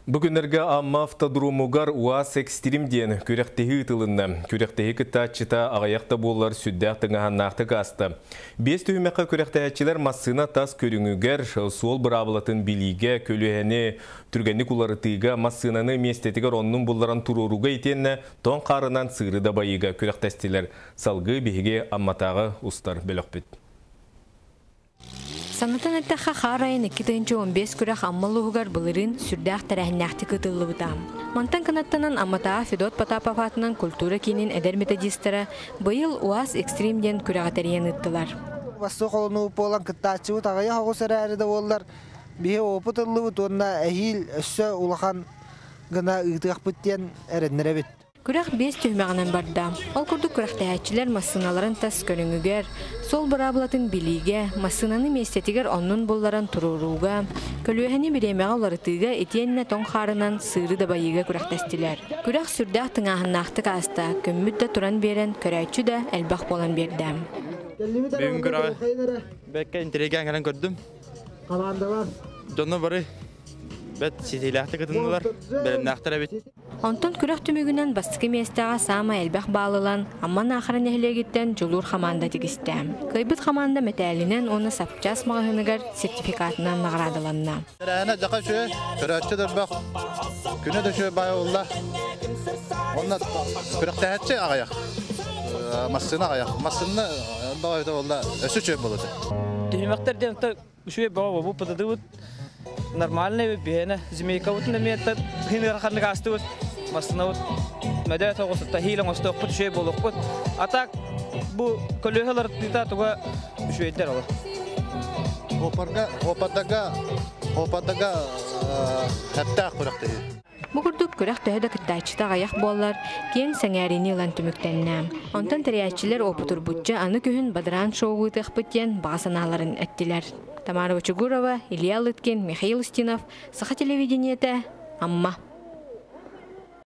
Бу күннэргэ Амма автодромугар УАЗ Экстрим диэн күрэхтэһии ыытылынна. Күрэхтэһии кыттааччыта аҕыйах да буоллар сүрдээх тыҥаһаннаахтык ааста. Биэс түһүмэххэ күрэхтэһээччилэр массыына тас көрүҥүгэр, суол быраабылатын билиигэ, көлүөһэни түргэнник уларытыыга, массыынаны миэстэтигэр оннун булларан туруорууга итиэннэ тоҥ хаарынан сыыры дабайыыга күрэхтэстилэр. Салгыы биһиги Амматааҕы устар бөлөхпүт. Санатан эттэххэ, хаар айан 2015 күрэх Амма улууһугар былырыын сүрдээх тэрээһиннээхтик ыытыллыбыта. Мантан кынаттанан Амматааҕы Федот Потапов аатынан культура киинин эдэр методистара быйыл УАЗ Экстрим диэн күрэҕи тэрийэн ыыттылар. Бастакы холонуу буолан кыттааччыбыт аҕыйах оҕус эрээри да буоллар, биһи опыт ыллыбыт уонна эһиил өссө улахан гына ыытыахпыт диэн эрэннэрэбит. Күрэх биэс түһүмэҕинэн барда. Ол курдук күрэхтэһээччилэр массыыналарын тас көрүҥүгэр, суол быраабылатын билиигэ, массыынаны миэстэтигэр оннун булларан туруорууга, көлүөһэни бириэмэҕэ уларытыыга итиэннэ тоҥ хаарынан сыыры дабайыыга күрэхтэстилэр. Күрэх сүрдээх тыҥааһыннаахтык ааста, күммүт да туран биэрэн, көрөөччү да элбэх буолан биэрдэ. Бүгүн күрэҕи бэккэ интириэһиргээн кэлэн көрдүм. Дьоно бары бэт ситиилээхтик ытыннылар, бэлэмнээхтэр эбит. Онтон күрэх түмүгүнэн бастакы миэстэҕэ саамай элбэх баал ылан, Амма Наахара нэһилиэгиттэн Дьулуур хамаанда тигистэ. Кыайбыт хамаанда мэтээлинэн уонна сапчаас маҕаһыыныгар сертификатынан наҕараадаланна. Тэрээһинэ дьаха үчүгэй, көрөөччү да элбэх, күнэ да үчүгэй баай буолла. Онно күрэхтэһээччи аҕыйах, массыына аҕыйах. Массыына баҕайыта буолла, өссө үчүгэй буолуо. Түһүмэхтэр диэн үчүгэй бөҕө бу пытыдыбыт нормальный биһиэнэ змейкабытын эмиэ хиныр ханнык аастыбыт массынабыт мәдэ тоҕусутта хиил оҥостуохпут үчүгэй буолуохпут а так бу көлүөһэлэр тыыта туга үчүгэйдэр олор Опарга, опардарга, опардарга хэптээх күрэхтэһии. Бу курдук күрэх төһө да кыттааччыта аҕыйах буоллар, киэҥ сэҥээриини ылан түмүктэннэ. Онтон тэрийээччилэр уопутурбучча аны күһүн бадараан шоу ыытыахпыт диэн баҕа санааларын эттилэр. Тамара Бочугурова, Илья Лыткин, Михаил Устинов, Саха телевидениетэ, Амма.